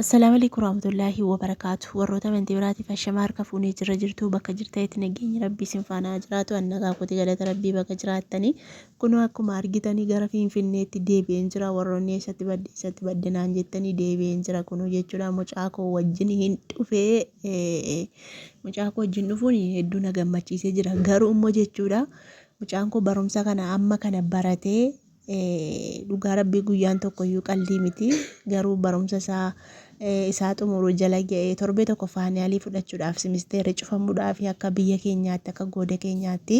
Assalaamu alaikum warahmatullaahi wabarakaatu. Warroota amantii biraatiif ashama harka fuunee jirra jirtuu bakka jirtanitti nageenyi rabbii isin faana haa jiraatu. An nagaa kooti galata rabbii bakka jiraattanii. Kunoo akkuma argitanii gara Finfinneetti deebi'een jira. Warroonni eessatti badde eessatti badde naan jettanii deebi'een jira kunoo jechuudha. Mucaa koo wajjin hin dhufee mucaa koo wajjin dhufuun hedduu na gammachiisee jira. Garuu immoo jechuudha mucaan koo barumsa kana amma kana baratee Dhugaa rabbii guyyaan tokkoyyuu qaldii miti garuu barumsa isaa isaa xumuru jala ga'ee torbee tokko faaniyaalii fudhachuudhaaf simisteerri cufamuudhaaf akka biyya keenyaatti akka gooda keenyaatti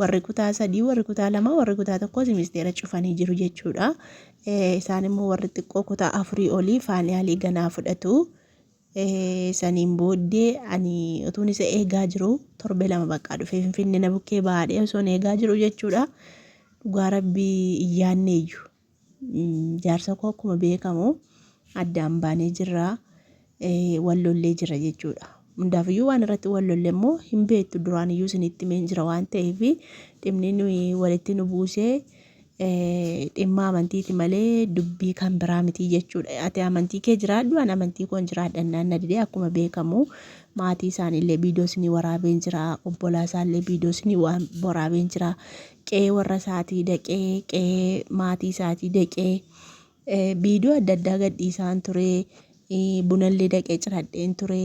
warri kutaa sadii warri kutaa lama warri kutaa tokko simisteera cufanii jiru jechuudha. Isaan immoo warri xiqqoo kutaa afurii olii faaniyaalii ganaa fudhatu. Saniin booddee ani utuun isa eegaa jiru torbee lama baqqaa dhufee Finfinnee na bukkee baadhee osoon eegaa jiru jechuudha. Dhugaa rabbii hin yaadneeyyu. Jaarsa koo akkuma beekamu addaan baanee jirra. Wal lollee jira jechuudha. Hundaafiyyuu waan irratti wal lolle immoo hin beektu duraan iyyuu isinitti himeen jira waan ta'eef dhimni nuyi walitti nu buusee dhimma amantiiti malee dubbii kan biraa miti jechuudha. Ati amantii kee jiraadhu an amantii koon jiraadha naan na didee akkuma beekamu maatii isaaniillee viidiyoo isinii waraabeen jira obbolaa isaallee viidiyoo isinii waraabeen jira qe'ee warra isaatii dhaqee qe'ee maatii isaatii dhaqee viidiyoo adda addaa gadhiisaan ture bunallee dhaqee ciradheen ture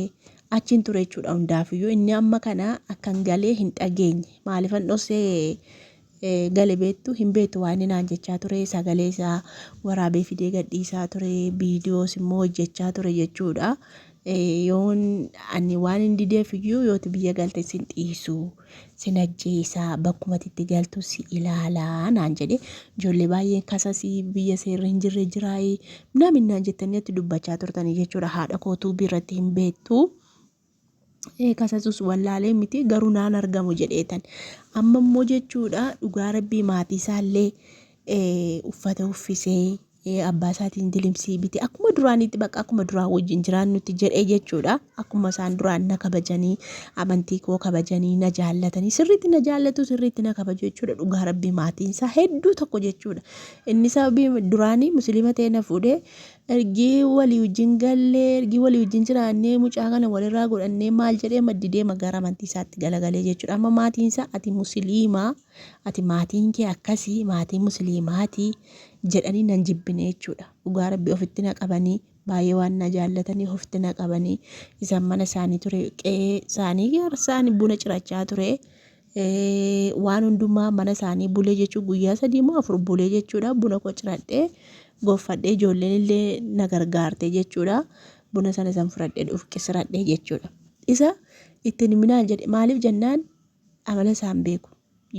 achiin ture jechuudha hundaafiyyuu inni amma kana akkan galee hin dhageenye maaliifan dhossee gale beektu hin beektu waan inni naan jechaa ture sagalee isaa waraabee fidee gadhiisaa ture viidiyoos immoo hojjechaa ture jechuudha. Yoon ani waan hin dideef iyyuu yooti biyya galte sin dhiisu sin ajjeesaa bakkuma itti galtu si ilaalaa naan jedhe ijoollee baay'een kasasii biyya seerri hin jirre jiraayii namin naan jettanii itti dubbachaa turtanii jechuudha haadha kootuu biirratti hin beektu. Kasasus wallaalee miti garuu naan argamu jedheetan. Amma immoo jechuudha dhugaa rabbii maatii isaallee uffata uffisee abbaa isaatiin dilimsii bite akkuma duraaniitti bakka akkuma duraan wajjin jiraannutti jedhee jechuudha. Akkuma isaan duraan na kabajanii amantii koo kabajanii na jaallatanii sirriitti na jaallatu sirriitti na kabaju jechuudha dhugaa rabbii maatiin isaa hedduu tokko jechuudha. Inni sababii duraanii musliima ta'e na fuudhee Ergii walii wajjin gallee, ergii walii wajjin jiraannee, mucaa kana walirraa godhannee maal jedhee maddi deema gara amantii isaatti galagalee jechuudha. Amma maatiin isaa ati musiliimaa, ati maatiin kee akkasii, maatii musiliimaati jedhanii nan jibbine jechuudha. Dhugaa rabbi ofitti na qabanii baay'ee waan na jaallatanii ofitti na qabanii isaan mana isaanii ture qe'ee isaanii isaanii buna cirachaa ture. Waan hundumaa mana isaanii bulee jechuun guyyaa sadii moo afur bulee jechuudha. Buna koo ciradhee goffadhee ijoolleen illee na gargaarte jechuudha. Buna sana isan fudhadhee dhufu qisiradhee jechuudha. Isa ittiin himinaan jedhe maaliif jennaan amala isaan beeku.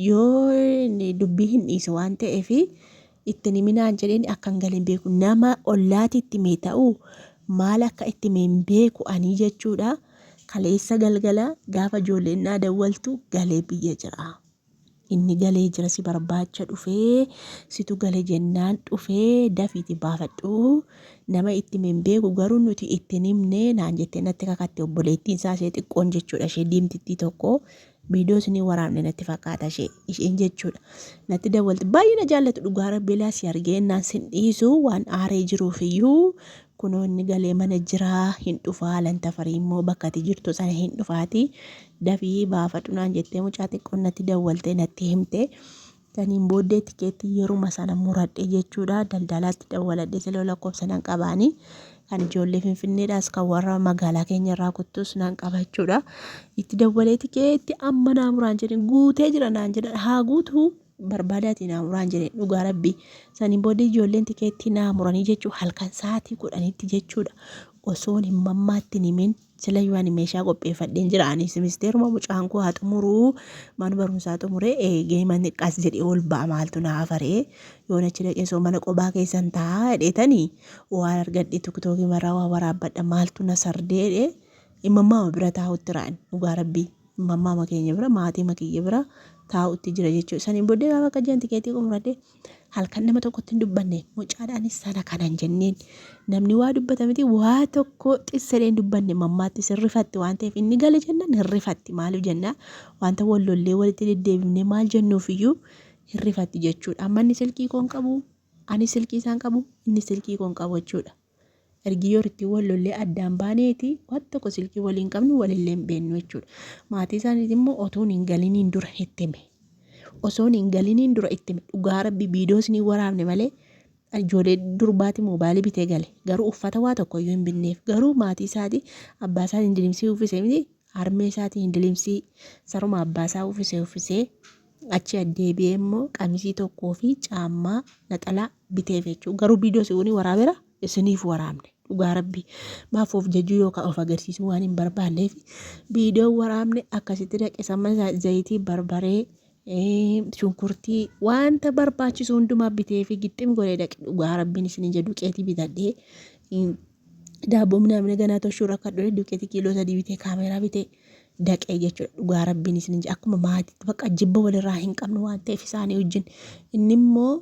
Yoo inni dubbii hin dhiisu waan ta'eef ittiin himinaan jedheen akka hin galee hin beeku. Nama ollaati itti himee ta'u maal akka itti hime hin beeku anii jechuudha. Kaleessa galgala gaafa ijoolleen naa dawwaltu galee biyya jira. Inni galee jira si barbaacha dhufee situ gale jennaan dhufee dafiiti baafadhu nama itti hime hin beeku garuu nuti itti hin himne naan jettee natti kakatte obboleettiin isaa ishee xiqqoon jechuudha ishee diimtittii tokko viidiyoo isinii waraabne natti fakkaata ishee isheen jechuudha natti dawwalte baay'ee na jaallatu dhugaa rabbii laa si argee naan sin dhiisu waan aaree jiruuf iyyuu kunoo inni galee mana jiraa hin dhufaa lantafarii immoo bakka ati jirtu sana hin dhufaati dafii baafadhu naan jettee mucaa xiqqoon natti dawwaltee natti himte. Saniin booddee tikeettii yeruma sana muradhe jechuudha. Daldalaatti dawwaladhe siloo lakkoofsa nan qabaani. Kan ijoollee Finfinneedhaas kan warra magaalaa keenya irraa kuttus nan qaba jechuudha. Itti dawwalee tikeetti amma naa muraan jedheen guutee jira naan jedhan haa guutuu barbaadaatii naa muraan jedheen dhugaa rabbii. Saniin booddee ijoolleen tikeettii naa muranii jechuu halkan sa'aatii 10tti jechuudha. Osoon hin mammaatti hin himin Silayyuu ani meeshaa qopheeffadheen jira. Ani simisteeruma mucaan koo haa xumuruu mana barumsaa xumuree eegee manni qas jedhee ol ba'a maaltu na hafaree yoon achi dhaqee soo mana qobaa keessan taa'aa jedheetanii waan argadhe tiktookii maraa waa waraabbadha maaltu na sardee jedhee imammaama bira taa'utti ra'an dhugaa rabbii imammaama keenya bira maatii kiyya bira taa'utti jira jechuudha. Saniin booddee gaafa akka jiran tikeetii xumuradhee Halkan nama tokkotti hin dubbanne mucaadhaanis sana kana hin jenneen. Namni waa dubbata miti waa tokko xissedhee hin dubbanne mammaatti sin rifatti waan ta'eef inni gale jennaan hin rifatti maaliif jennaa wanta wal lollee walitti deddeebifnee maal jennuuf iyyuu hin rifatti jechuudha. Amma inni silkii koo hin qabu ani silkii isaan qabu inni silkii koo hin qabu jechuudha. Ergi yooritti wal lollee addaan baaneeti waan tokko silkii waliin qabnu walillee hin beennu jechuudha. Maatii isaaniiti immoo otoon hin galiniin dura itti hime. Osoon hin galiniin dura itti hime. Dhugaa rabbi viidiyoo isinii waraabne malee ijoollee durbaati moobaayilii bitee gale. Garuu uffata waa tokko iyyuu hin binneef. Garuu maatii isaati abbaa isaatiin dilimsii uffise miti, harmee isaatiin dilimsii saruma abbaa isaa uffise uffisee achi addeebi'ee immoo qamisii tokkoo fi caammaa naxalaa biteef jechuudha. Garuu viidiyoo isin waraabera isiniif waraabne. Dhugaa rabbi maaf of jajuu yookaan of agarsiisuu waan hin barbaanneef viidiyoo waraabne. Akkasitti dhaqe sama zayitii, barbaree, shunkurtii, wanta barbaachisu hundumaa bitee fi gixxim godhee dhaqe. Dhugaa rabbiin isin jedhu duqeetii bitadhee, daabboo minaamina ganaa toshuu rakkadhu, duqeetii kiiloo 3 bitee, kaameeraa bitee dhaqee jechuudha. Dhugaa rabbiin isin jedhu akkuma maatiitti bakka jibba walirraa hin qabnu waan ta'eef isaanii wajjin. Inni immoo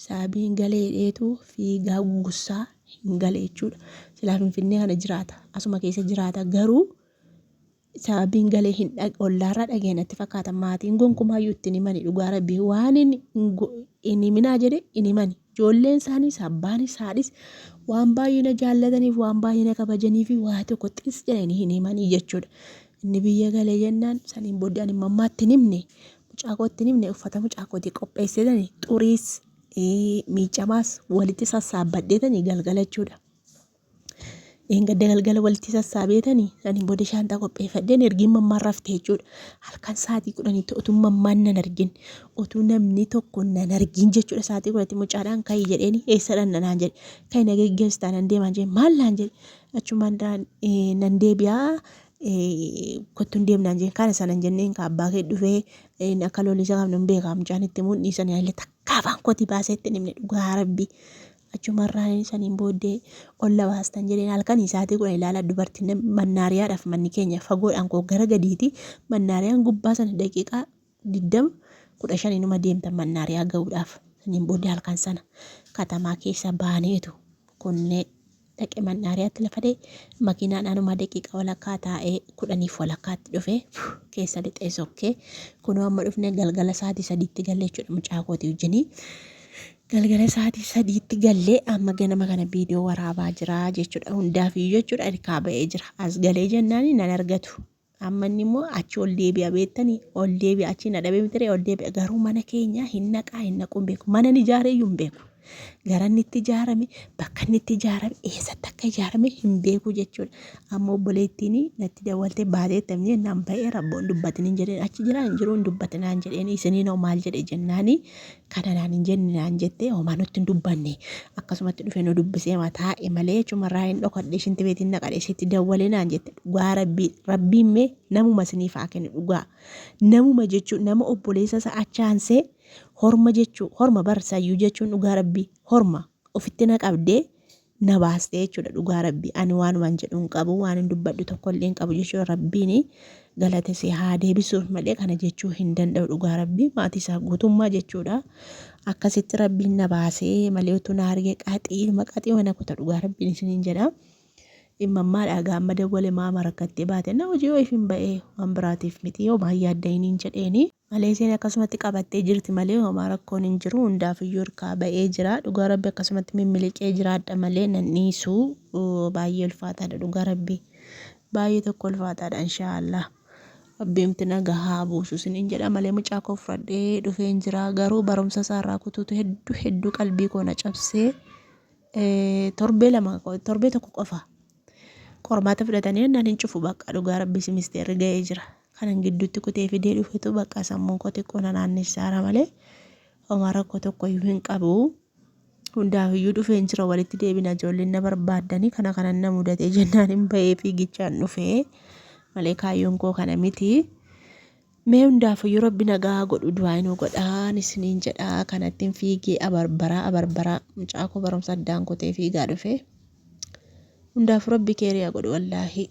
saabiin galee dheetu fiigaa gugussaa hin gale jechuudha. Silaa Finfinnee kana jiraata. Asuma keessa jiraata, garuu sababiin galee hin ollaarraa dhagee natti fakkaata. Maatiin gonkumaayyuu ittiin himani. Dhugaa rabbii waan hin himinaa jedhe hin himani. Ijoolleen isaaniis abbaanis haadhis waan baay'ee na jaallataniif, waan baay'ee na kabajanii fi waa tokko xis jedhanii hin himanii jechuudha. Inni biyya galee jennaan saniin booddee ani mammaatti hin himne, mucaa kootti hin himne. Uffata mucaa kootii qopheessitanii, xuriis miicamaas walitti sassaabbadheetanii galgala jechuudha. Dheengadda galgala walitti sassaabeetanii saniin booda shaanxaa qopheeffadheen ergiin mammaan rafte jechuudha. Halkan sa'aatii 10tti utuu mammaan nan argin, utuu namni tokko nan argin jechuudha. Sa'aatii 10tti mucaadhaan ka'i jedheeni, eessadhaan naan jedhe. Ka'i na geggeessitaa nan deemaan jedhe, maal naan jedhe. Achumaan nan deebi'aa, kottuun deemnaan jedhe. Kana sanan jenneen ka abbaa kee dhufee akka lolisa qabnu hin beekaa, mucaan itti himuun dhiisanii illee takka afaan kootii baasee itti hin himne, dhugaa rabbii. Achumarraan saniin booddee ol na baastan jedheen. Halkanii sa'aatii 10 ilaala dubartiin mannaariyaadhaaf manni keenya fagoodhaan koo gara gadiiti. Mannaariyaan gubbaa sana daqiiqaa 20 15 inuma deemtan mannaariyaa ga'uudhaaf. Saniin booddee halkan sana katamaa keessa baaneetu kunnee dhaqe mannaariyaatti lafa dha'e. Makiinaadhaanuma daqiiqaa walakkaa taa'ee 10:30tti dhufe, keessa lixee sokkee. Kunoo amma dhufne galgala sa'aatii 3tti galle jechuudha mucaa kootii wajjinii. Galgala sa'aatii 3tti gallee amma ganama kana viidiyoo waraabaa jira jechuudha. Hundaafiyyuu jechuudha hirkaa ba'ee jira. As galee jennaan nan argatu. Amma inni immoo achi ol deebi'a beektanii, ol deebi'a, achi na dhabee miti, ol deebi'a. Garuu mana keenya hin naqaa hin naquun beeku. Mana ni ijaareeyyuu hin beeku. Gara inni itti ijaarame, bakka inni itti ijaarame, eessatti akka ijaarame hin beeku jechuudha. Amma obboleettiin natti dawwaltee baateettamni jennaan ba'ee rabboon dubbatin hin jedheen, achi jira hin jiru hin dubbatinaan jedheen. Isiniin hoo maal jedhe jennaanii kana naan hin jenne naan jette. Homaa nutti hin dubbanne, akkasumatti dhufee nu dubbisee taa'e malee achumarraa hin dhokadhe, shinti beetiin naqadhe sitti dawwalee naan jette. Dhugaa rabbii, rabbiin mee namuma isiniif haa kennu. Dhugaa namuma jechuun nama obboleessa isaa achaansee horma jechuu, horma bar sayyuu jechuun, dhugaa rabbii horma ofitti na qabdee na baastee jechuudha. Dhugaa rabbii ani waanumaan jedhu hin qabu, waan hin dubbadhu tokko illee hin qabu jechuudha. Rabbiin galata isee haa deebisuuf malee kana jechuu hin danda'u. Dhugaa rabbii maatii isaa guutummaa jechuudha. Akkasitti rabbiin na baasee malee utuu na argee qaxii qaxii mana kuta. Dhugaa rabbiin isiniin jedha. Dhimma gaamma dawwale maama rakkattee baate na hojii ho'iif hin ba'ee, waan biraatiif miti, homaa yaadda'iniin jedheeni. Malee isheen akkasumatti qabattee jirti malee homaa rakkoon hin jiru. Hundaafiyyuu hirkaa ba'ee jira. Dhugaa rabbi akkasumatti mimmiliqee jiraadha malee nan dhiisu. Baay'ee ulfaataadha, dhugaa rabbi. Baay'ee tokko ulfaataadha, inshaallah. Rabbiimti nagaa haa buusu isiniin jedha malee mucaa koo fudhadhee dhufeen jira. Garuu barumsa isaarraa kutuutu hedduu hedduu qalbii koo na cabsee. Torbee 2, torbee 1 qofa qormaata fudhatanii naan hin cufu bakka. Dhugaa rabbi simisteerri ga'ee jira. Kanan gidduutti kutee fidee dhufetu bakka sammuun koo xiqqoo na naannessaara malee homaa rakkoo tokkoyyuu hin qabu. Hundaafiyyuu dhufeen jira, walitti deebina. Ijoolleen na barbaaddanii kana kanan na mudatee jennaan hin ba'ee fiigichaan dhufee malee kaayyoon koo kana miti. Mee hundaafiyyuu rabbi nagaa godhu, du'aa inuu godhaan isiniin jedha. Kanattiin fiigee abarbaraa abarbaraa mucaa koo barumsa addaan kutee fiigaa dhufe. Hundaafuu rabbi keeriyaa godhu wallaahi.